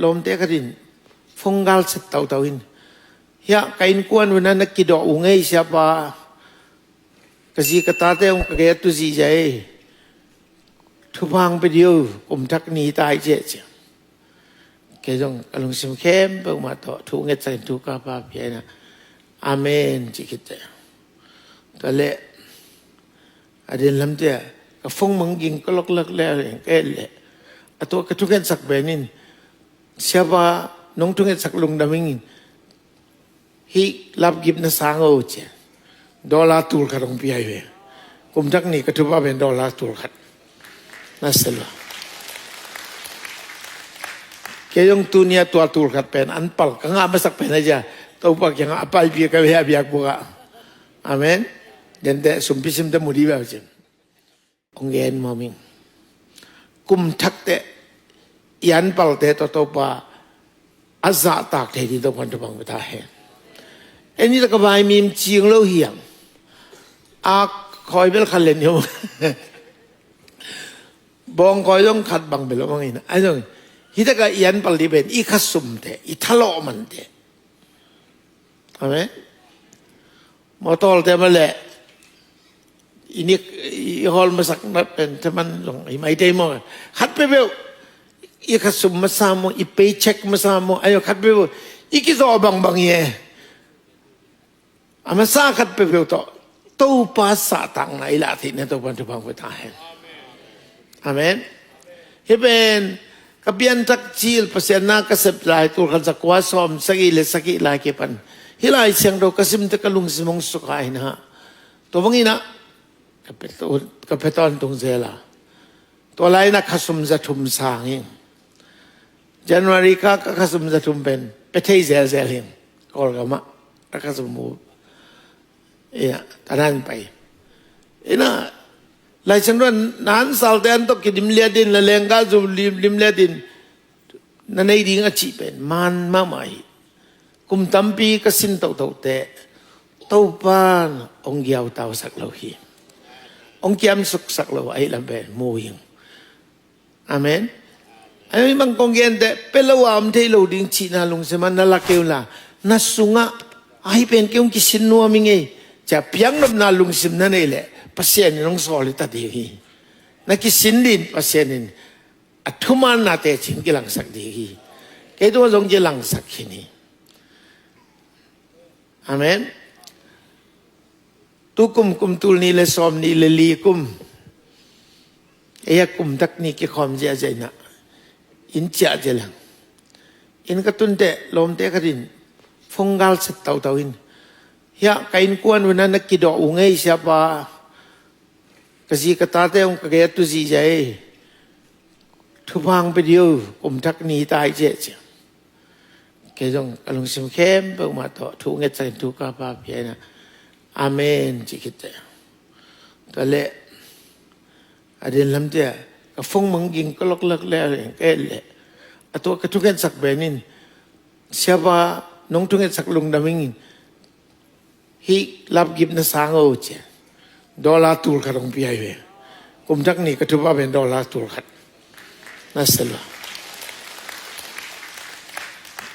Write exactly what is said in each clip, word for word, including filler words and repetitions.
lawmte khat in phone gal set tautau in, hiah ka innkuan un ah na kidawh uh ngei, siapa, ka zi ka tate hong ka gei a tu zihziah ei, thupha hong pia dih o, kum thak ni ta hi ciah ciah. Kei zong ka lungsim khempeuh mah tawh thu ngetsak in thu ka pia in ah, amen ci khit teh. Tua leh a den lam teh ka phone mang ging ka loklak leh ka et leh a tua ka thungetsak pen in, siapa, nong thungetsak lungdam ing, hih lapgip na sang o ci a, dollar tul khat hong pia hi ve. Kum thak ni ka thupha pen dollar tul khat. Na sel lo. Kei zong tuni a tua tul khat pen an pal ka ngah masak pen a zia, Topa kiangah a palpi ka ve a biakbuk ah. Amen. Dente sumpi simte mu dih ve a cin. Hong gen mawk ing. Kum thak teh i an palte tawh Topa a zahtak thei ding Topa'n thupha hong pia ta hen. Ei ni tak a vaimim cing lo hi hang. A khawi bel khat len hi hang. Bawngkawi zong khat bang bel om hang in. Ahi zong hi tak a i an pal ding pen i khasumte, i thalawh mante. Amen. Mawtaw te mah leh i nik i hawl masak na pen te man zong hi mai thei maw. Khat peuhpeuh i khasum masa maw, i paycheck masa maw, ahi zong khat peuhpeuh i kizawh bangbang hi e. A masa khat peuhpeuh tawh Topa sahtakna i lah theihna Topa'n thupha hong pia ta hen. Amen. Hih pen ka pianthak cil Pasian na ka sep lai tul khat za kua sawm sagih le sagih lai kipan hih Lai Siangtho ka sim teh ka lungsim hong sukha in ah, tua bangin ah ka pia tawn, ka pia tawntung zel a. Tua lai-in ah khasum za thum sang ing. January kha ka khasum za thum pen pia thei zelzel ing. Kawlgam ah ka khasum mu. Ia, tanan pai. Ina, Lai Siangtho in na ansalte an tawh kidim liat in, na leenggah zu lim, lim liat in, na nei ding a cih pen man mahmah hi. Kum tampi ka sin tohtoh teh Topa'n hong giautausak lo hi. Hong kiamsuksak lo ahih lam pen mu ing. Amen. Ahi bang kong gen teh pia lo a om thei lo ding cihna lungsim ah na la kei un la, na sungah ahi pen kei hong kisin nuam ing ei, ci a piaknopna lungsim na neih leh Pasian in hong sawl hi ta ding hi. Na kisin ding Pasian in a thumaanna teci kilangsak ding hi. Kei tungah zong kilangsak khin hi. Amen. Tukum, kum tul nih le sawm nih le li kum, ei a kum thak ni kikhawm ziahziah in ah inn ciah zel hang. Inn ka tun teh lawmte khat in phone gal set tautau in, hiah ka innkuan un ah na kidawh uh ngei, siapa, ka zi ka tate hong ka gei a tu zihziah ei, thupha hong pia dih o, kum thak ni ta hi ciah ciah. Kei zong ka lungsim khempeuh mah tawh thu ngetsak in thu ka pia in ah, amen ci khit teh. Tua leh a den lam teh ka phone mang ging ka loklak leh ka et leh a tua ka thungetsak pen in, siapa, nong thungetsak lungdam ing, hih lapgip na sang o ci a, dollar tul khat hong pia hi ve. Kum thak ni ka thupha pen dollar tul khat. Na sel lo.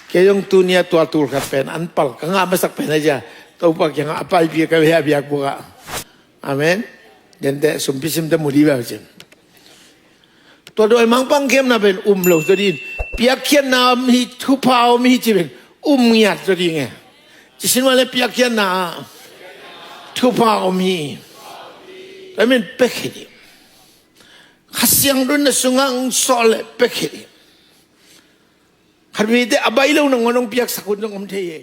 Kei zong tuni a tua tul khat pen an pal ka ngah masak pen a zia, Topa kiangah a palpi ka ve a biakbuk ah. Amen. Dente sumpi simte mu dih ve a cin. Tua dawimangpa hong khemna pen um lo zaw ding. Piakkhiatna om hi, thupha om hi ci pen um ngiat zaw ding e. Ci sin mah leh piakkhiatna, thupha om hi. Tua min pia khit dih. Kha Siangtho in na sungah hong sawh leh pia khit dih. Khat veite a baih lo nangawn hong piaksak hun zong om thei e.